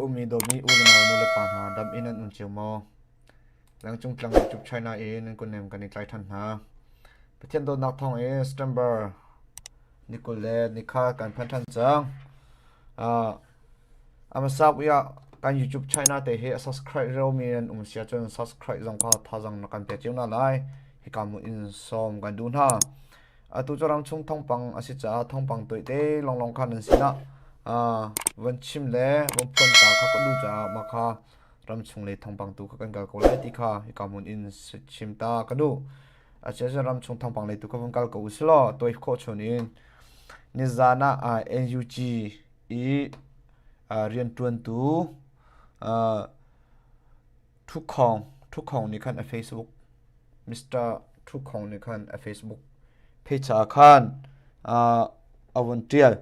ummi dawmi u le nau nu le pa hna dam in an um cio maw? Langcung tlang YouTube China in nan kunnem kan i tlai than hna. Pathian dawtnak thawng in September ni 20 le nikha kan phan than cang. Uh, amasa uya kan YouTube China te hi a subscribe reo mi nan um sia cun subscribe zong kha thazang na kan pe cio na lai. Hika mu in som kan duh hna. Atu cu ramchung thawngpang a si caah thawngpang tuihte lawnglawng kha nan sinah van chim le van phuan ta kha ka duh caah mah kha ramchung lei thawngpang tu kha kan kal ko lai ti kha hika hmun in chim ta ka duh. Asiah ramchung thawngpang lei tu kha vun kal ko usih law tuai khawh chun in nizan ah NUG i rianṭuantu Thukhawng Thukhawng nih khan a Facebook Mr. Thukhawng nih khan a Facebook page ah khan a vun ṭial.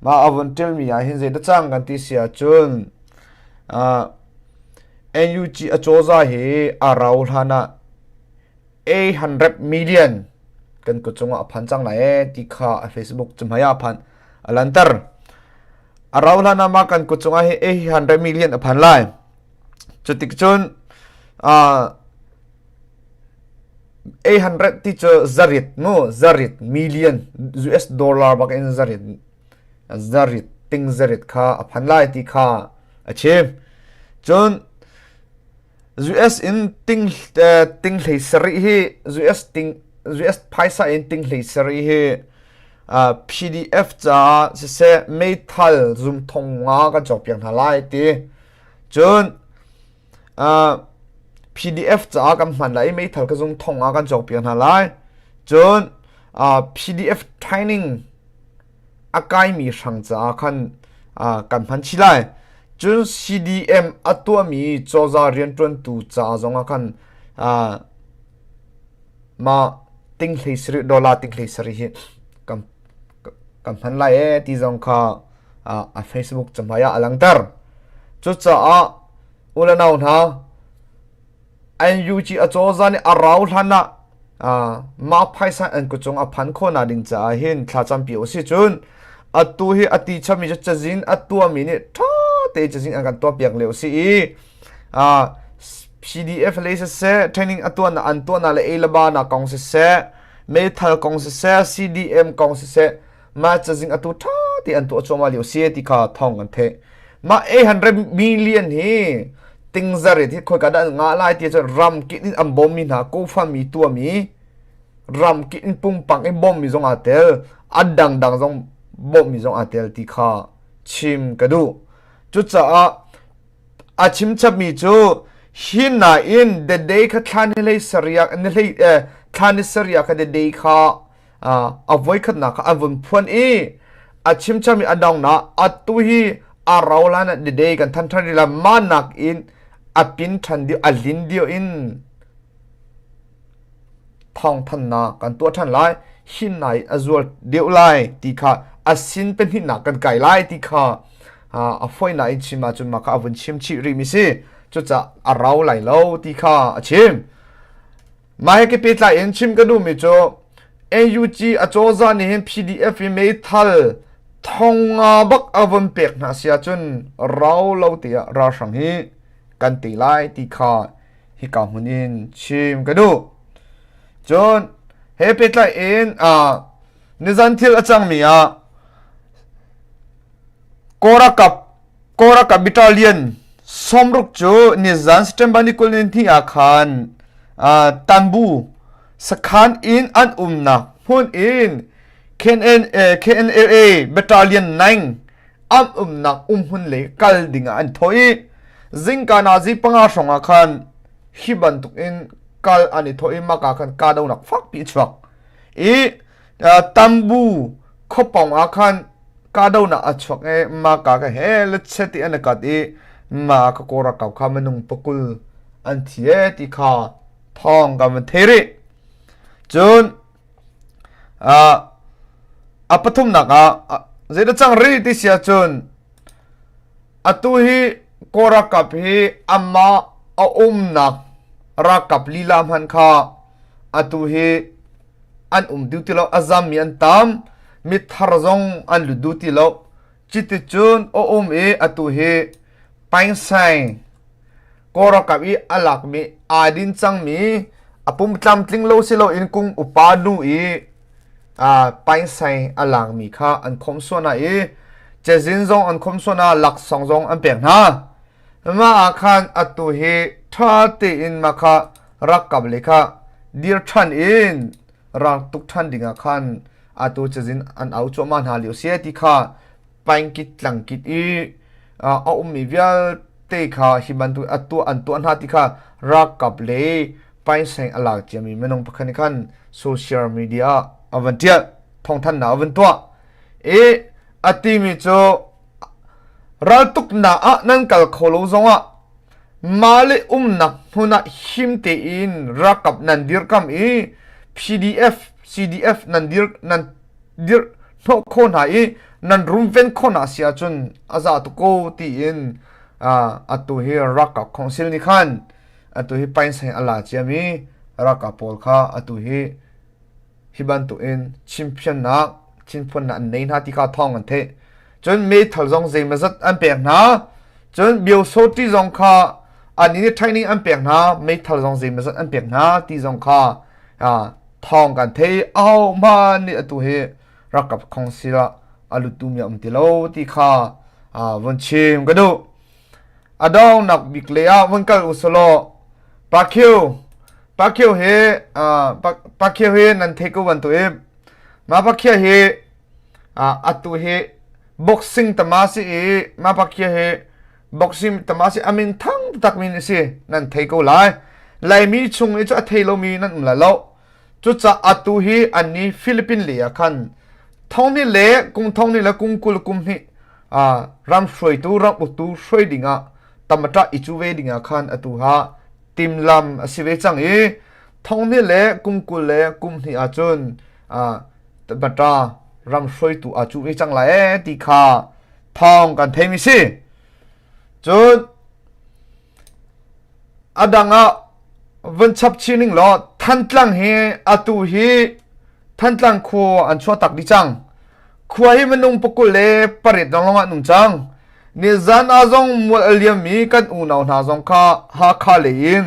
Mah a vun ṭialmi ah hin zeidah cang kan ti si ahcun NUG acozah hi a rau hlan ah 800 million kan kut cungah a phan cang lai ee ti kha a Facebook cahmai ah a phan a lanter. A rau hlan ah mah kan kut cungah hi 800 million a phan lai. Cutik cun 800 ti cu zarit mu zarit million US dollar bak in zarit zarit ting zarit kha a phan lai ti kha a chim. Cun US in ting ting hlei sarih hi US ting US phaisa in ting hlei sarih hi PDF caah siseh meithal zum thong nga kan cawk piak hna lai ti. Cun PDF caah kan hman lai i meithal ka zung thong ah kan cawkpiak hna lai. Cun PDF training a kaimi hrang caah khan kan hman chih lai. Cun CDM a tuahmi cozah rianṭuantu ca zongah khan mah ting hlei sarih dollar ting hlei sarih hi kan kan hman lai ee ti zong kha a Facebook cahmai ah a langhter. Cucaah u le nau hna NUG acozah nih a rau hlan ah mah phaisa an kucung a phan khawh nak ding caah hin thla campi u si cun atu hi a ti chami cu cazin a tuahmi nih ṭha te cazin an kan tuahpiak lio si i PDF lei siseh training a tuahnak an tuahnak le ei le ba nak kong siseh meithal kong siseh CDM kong siseh mah cazin atu ṭha te an tuah cuahmah lio si ti kha thawng kan theih. Mah 800 million hi tingzar hi khoika dah an ngah lai ti cun ram kip in an bawmmi hna GoFundMe tuahmi ram kip in pumpak in bawmmi zong aa tel a dangdang zong bawmmi zong aa tel ti kha chim ka duh. Cucaah a chim chapmi cu hi nain the day kha thla ni hlei sariak ni hlei thla ni sariak kha the day kha a voikhatnak kha an vun phuan i a chimchami a dongnak atu hi a rau lan ah dide kan than than rila ma nak in a pin than dio a lin dio in thawng thannak kan tuah than lai hin nai a zual deuh lai ti kha a sin pahnihnak kan kai lai ti kha a foina in chim ahcun mah kha a vun chim chih rih mi si cucaah a rau lai lo ti kha a chim. Mah he pehtlai in chim ka duhmi cu NUG acozah nih hin PDF i meithal thonga bak a von pek hna si ahcun rau lo te ah ralhrang hi kan te lai ti kha hika hmun in chim ka duh. Cun he pehtlai in nizan thil a cangmi ah Kawlralkap Kawlralkap battalion 60 cu nizan September ni 22 ah khan Tanbu sakhan in an umnak hmun in KNLA battalion 9 an umnak umhmun lei kal ding ah an thawh i zingka nazi panga hrawng ah khan hi bantuk in kal an i thawh i maka khan kahdohnak fakpi a chuak i Tambu khuapawng ah khan kahdohnak a chuak i maka ka he lachet ti an i kat i ma ka kaw rakau kha minung pakul an thi e ti kha thawng kan van thei rih. Cun a pathumnak ah zeidah cang rih ti si ahcun atu hi kaw ralkap hi amah a umnak ralkap lila hmanh kha atu hi an um duh ti lo a zammi an tam mithar zong an lut duh ti lo cuticun a um i atu hi Paingsaing Kawlralkap i a lakmi aa din cangmi a pum tlamtling lo si loin kum upa nu i paingsaing a lakmi kha an khawmhsuan ah i cazin zong an khawmhsuan ah laksawng zong an pek hna. Mah ah khan atu hi ṭha tein mah kha ralkap lei kha dir ṭhan in ral tuk ṭhan dingah khan atu cazin an au cuahmah hna lio si ti kha paingkit tlangkit i a ummi vialte kha hi bantuk a tuah an tuah hna ti kha ralkap le paiseng a lak ciami minung pakhat nih khan social media ah a van ṭial thawngthanhnak a van tuah i a timi cu raltuknak ah nan kal kho lo zongah mah le umnak hmun ah him tein ralkap nan dirkam i PDF CDF nan dir nan dirh hnawh khawh hna i nan rumven khawh hna si ahcun a za tuk ko tiin atu hi ralkap council nih khan atu hi painsain a la ciami ralkap pawl kha atu hi hi bantuk in chimpiannak thinphunnak an nei hna ti kha thawng an theih. Cun meithal zong zeimazat an pek hna. Cun biosoti zong kha an i training an pek hna meithal zong zeimazat an pek hna ti zong kha thawng kan thei ahohmanh nih atu hi rakap council ah a luttu mi a um ti lo ti kha vun chim ka duh. A dongnak bik le ah vun kal usulaw Pakhiu Pakhiu hi Pakhiu hi nan thei ko bantuk i ma Pakhia hi atu hi boxing tama si i ma Pakhia hi boxing tama si amin thang taktak min si nan thei ko lai. Laimi chung i cu a thei lomi nan um lai lo. Cucaah atu hi anni Philippine lei ah khan thong ni le kum thong ni le kum 20 kum hnih ram hruaitu ram uktu hruai dingah tamata i cu ve dingah khan atu ha timlam a si ve cang i thong ni le kum 20 le kum hnih ahcun tamata ram hruaitu a cu ve cang lai ee ti kha thawng kan theimi si. Cun A dang ah vun chap chin ning law Thantlang hi atu hi Thantlang khua an chuah tak dih cang. Khua hi minung pakul le pariat lawnglawng ah an um cang. Nizan ah zong mual a liammi kan unau hna zong kha Hakha lei in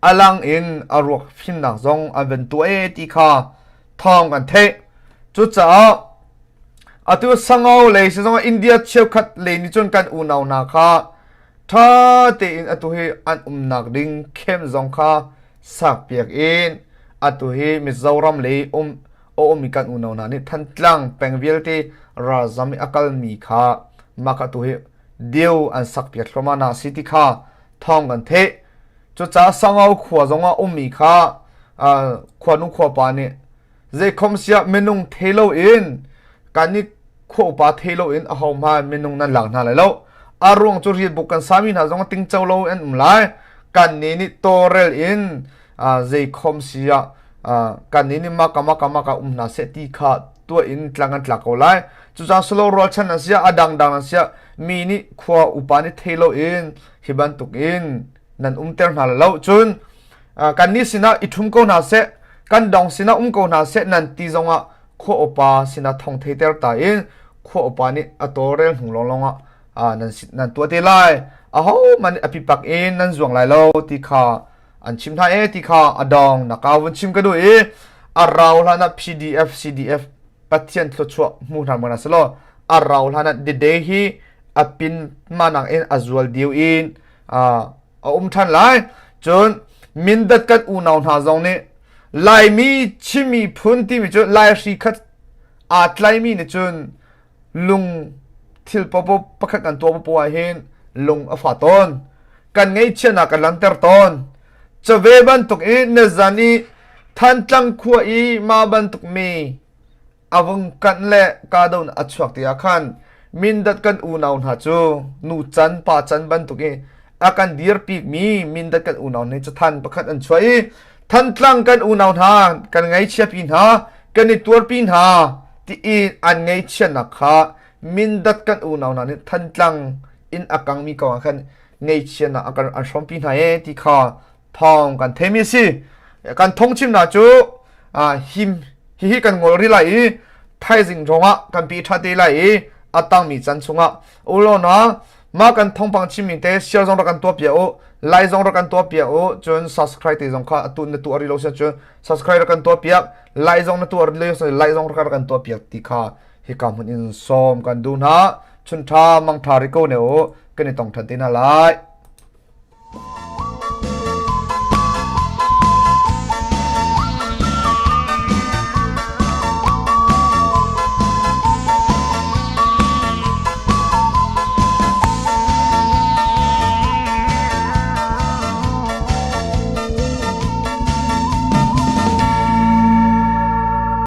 a lang in a ruak fimnak zong an van tuah e ti kha thawng kan theih. Cucaah atu Sangau lei si zong India cheukhat lei nih cun kan unau hna kha ṭha tein atu hi an umnak ding khem zong kha sakpiak in atu hi Mizoram lei um a ummi kan unau hna nih Thantlang peng vialte ralzam i a kalmi kha mah kha atu hi deu an sakpiak thluahmah hna si ti kha thawng kan theih. Cucaah Sangau khua zongah ummi kha khuanu khuapa nih zeikhom siah minung thei loin kan i khua upa thei loin ahohmanh minung nan lak hna lai lo. A ruang cu rianbuk kan sami hna zong tingco lo an um lai. Kan nih nih tawrel in zeikhom siah kan nih nih maka maka maka um hna seh ti kha tuah in tlang an tlak ko lai. Cucaah solo rualchan an siah a dangdang an siah mi nih khua upa nih thei loin hi bantuk in nan umter hna lo. Cun kannih sinah i ṭhum ko hna seh, kan dong sinah um ko hna seh nan ti zongah khua upa sinah thong theiter ta in khua upa nih a tawlrel hnu lawnglawng ah nan, nan tuah te lai. Ahohmanh nih a pipak in nan zuang lai lo ti kha an chim hna e ti kha a dong na ka vun chim ka duh i a rau hlan ah PDF CDF Pathian thluachuah hmu hna mana selaw a rau hlan ah the hi a pin manak in a zual diu in a um ṭhan lai. Cun Mindat kan unau hna zong nih Laimi Chinmi phun timi cu Laihri khat aa tlaimi nih cun lung thil popo pakhat kan tuah popo ah hin lung a fa tawn. Kan ngeihchiahnak kan lanter tawn. Cave bantuk i nizan i Thantlang khua i mah bantuk mi a vung kanh le kahdohnak a chuak tikah khan Mindat kan unau hna cu nu can pa can bantuk i a kan dirpikmi Mindat kan unau nih cathan pakhat an chuah i Thantlang kan unau hna kan ngaihchiapi hna kan i tuarpi hna ti i an ngaihchiatnak kha Mindat kan unau hna nih Thantlang in a kangmi kong ah khan ngaihchiatnak a kan an hrawmpi hna e ti kha thawng kan theimi a si. Kan thongchimnak cu him hihi kan ngol rih lai i thaizing zongah kan pi ṭha te lai i a tangmi can chungah ulo na Mah kan thawngpang chimmi te share zong rak kan tuah piak u, like zong rak kan tuah piak u, cun subscribe te zong kha atu na tuah rih lo si cun subscribe rak kan tuah piak, like zong na tuah rih lo si like zong rak kan tuah piak ti kha hika hmun in sawm kan duh hna. Chun tha mang tha ri ko ne u, kan i tong than te hna lai.